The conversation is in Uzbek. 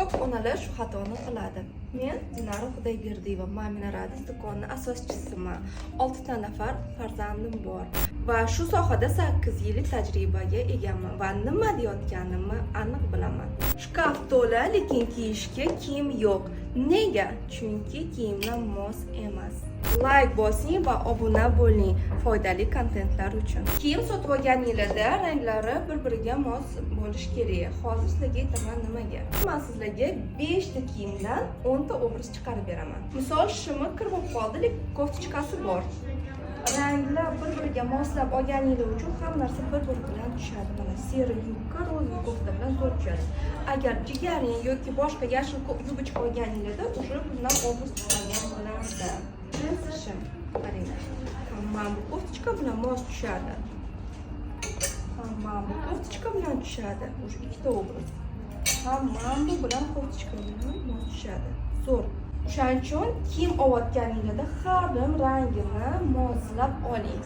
Ko'p onalar shu xatoni qiladi. Men Dinara Xudoyberdiyeva, Mamina Radis do'konining asoschisiman. Oltita nafar farzandim bor va shu sohada 8 yillik tajribaga egaman va nima deyotganimni aniq bilaman. Shkaf to'la, lekin kiyishga kiyim yo'q. Nega? Chunki kiyimlar mos emas. Layk bosing va obuna bo'ling foydali kontentlar uchun. Kiyim sotib olganinglarda ranglari bir biriga mos bo'lishi kerak. Hozir sizlarga aytaman nimaga. Man sizlarga 5 ta kiyimdan 10 ta obraz chiqarib beraman. Misol, shimi kir bo'lib qoldi, lekin кофточка si bor. Ranglar bir biriga moslab olganinglar uchun hamma narsa bir biri bilan tushadi. Mana, серый yubka розовый kofta bilan zo'r tushadi. Agar jigarrang yoki boshqa yashil юбочка olganinglarda, уже bundan obraz chiqargan bo'lardi. Jinsi shim, qaranglar, mana bu кофточка bilan mos tushadi, mana bu кофточка bilan tushadi, уже ikkita obraz. Ham mana bu bilan, кофточка bilan mos tushadi, zo'r. O'shaning uchun kiyim olayotganinglarda har doim rangini moslab oling.